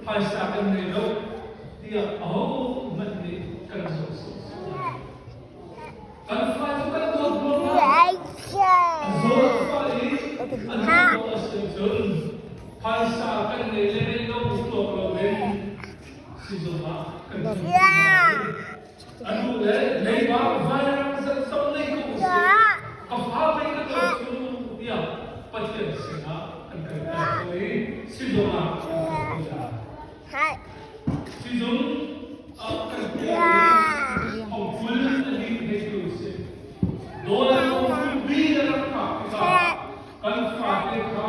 Phaisa kan ngei lo tiah ahohmanh nih kan zoh sawhsawh lai. Kan fa cu kan dawt ruangah a zawt fa i an dawt a si cun phaisa kan ngei le ngei lo tuak loin sizung ah kan tlun lai. A nu le leiba vairam zat zong nei ko usih. Ka fa pei ka dawt cu tiah Pathian sinah kan kalter ko i sizung ah kan kal ko lai. Sizung ah kan kal i thongful a lim hei ti usih. Dollar thongful bi na rak phak tikah kan fate kha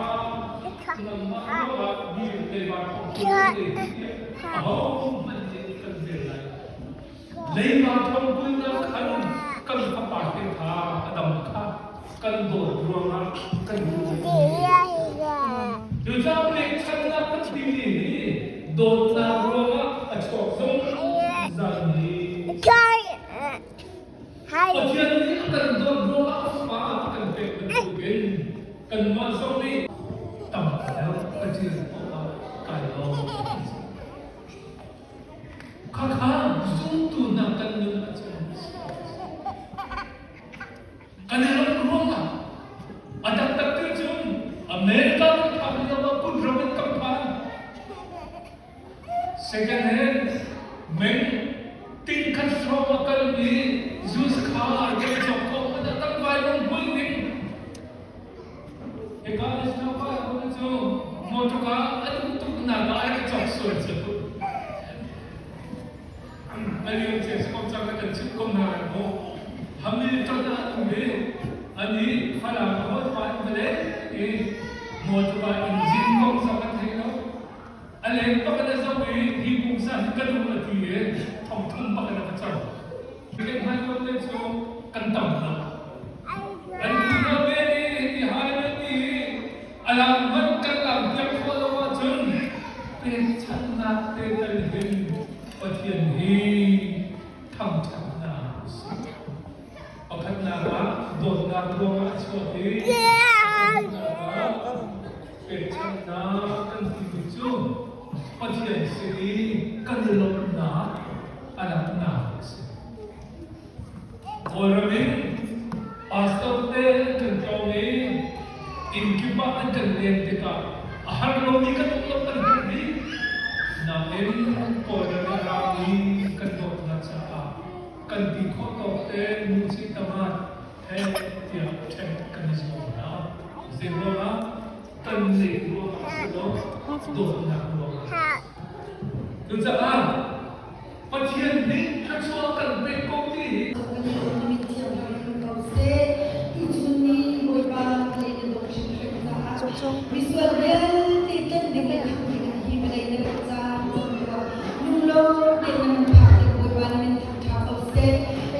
nangmah ruangah mi leiba thongful kan ei tiah ahohmanh nih kan vel lai. Leiba thongful nak khan kan fapa te kha a dam kha kan dawt ruangah kan duh. Cucaah pekchanhnak kan timi hi dawtnak ruangah a chuak zungzal mi Pathian nih a kan dawt ruangah a Fapa a kan pek bantukin kanmah zong nih tam deuh Pathian awkah kai lawm. Khakha zumtu hna kan nun ahcun kan i lawmh ruangah a taktak ti cun America kan phak lio ah kut ram in kan phan. Second hand meng ting khat hrawng a kalmi used car kan cawk khawh hmanh ah kan vai lung hmul ding. Hika national park cu motor a duh tuknak ah ai ka cawk sual cu. A lian cia si ko cang kan chimh ko hna lai mu. Hamilton ah an um i anih Falam a hawipa in va leng i motor engine kong zong an thei lo. A leng bak in a zoh i hi pumsa hi ka duh a ti i thongthum bak in a ka co. Kan hman ko te cu kan tam lo. An ti hna ve i ti hai ve ti i a lam hmanh kan lam piak khawh lo ahcun pekchanhnak te tel hin Pathian hi thangṭhatnak a si. Pakhatnak ah dawtnak ruangah a chuak i pahnihnak ah pekchanhnak kan timi cu Pathian sin i kan i lawmhnak a langhnak a si. Kawlram in pastor te an kan tlawng i inn kip ah an kan len tikah a har lomi kan um lo kan hngalh dih. Nain Kawlram i a rami kan dawt hna caah kan ti khawh tawk te muci tamat he tiah ṭhen kan i zuam hna. Zei ruangah kan neih ruangah a si lo, dawtnak ruangah a si. Cucaah Pathian nih thluachuah kan pek ko ti hi Kan i lawm min thiang hrim ko seh. Tuchun ni Bawipa vawlei na dawt hrimhrim caah misual vialte tlanh ding le khamh ding ah hi vawlei na rat caah cang tuah. Lunglawm tein na min phak ding Bawipa na min thangṭha ko seh.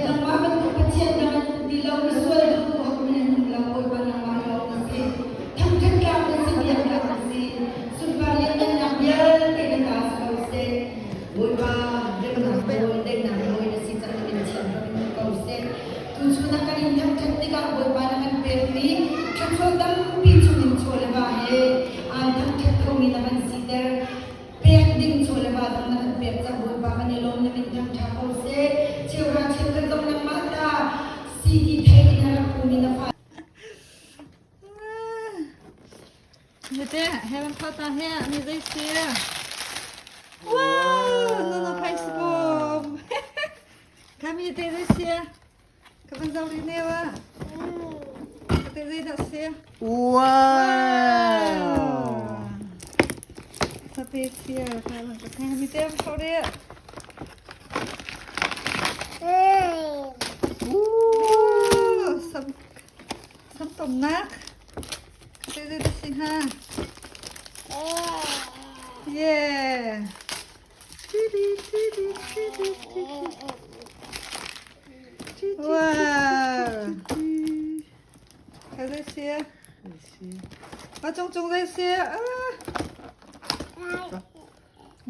Nangmah bantuk Pathian dang an um ti lo, misual dawtu hohmanh an um lo, Bawipa nangmah lawng na si. Thangṭhat tlak na si, biak tlak na si. Sunpar lianngannak vialte na ta si ko seh. Bawipa, remnak Bawi, daihnak Bawi na si caah na min thiang rak in um ko seh. Tuchun ah kan in thangṭhat tikah Bawipa na kan pekmi thluachuah tampi chungin chaw le va he aan thangṭhat khomi na kan siter. Pek ding chaw le va zong na kan pek cang Bawipa kan i lawm na min thangṭha ko seh. Cheuhra cheukhat zong nangmah ta si ti theih in a rak pumi na fa Hete heaven phata he ani zai si. Wow, no no phai si bom. Kami te zai si. Ka van zau ri ne wa. Ka te zai dah si. Wow! Sa te si ka van ka kami te am ri. Ooh, sam sam tomnak. Ka te zai dah si ha. Yeah. Wow. Ka zai si. Ma cung cung zai si. Ah.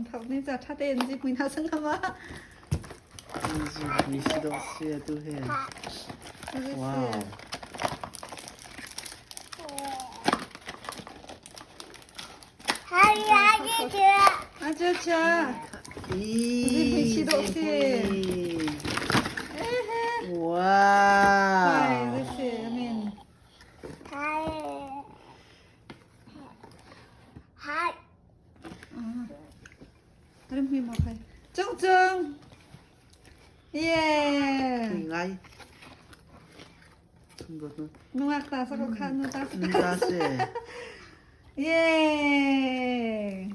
Thok ni ca tha tein zi pui na sang ma. Mi si dawh si atu he. Wow. Acha cha. Ih, Zihmui dawh si. zihmui. Ehe. Wow. Hai, zei si, amin. Rimhmui maw khai. Cung cung. Yeah. Mui ngai. Thum dawt nu. Nungak ta sa ko kha nu ta sa. Nu ta si. Yeah.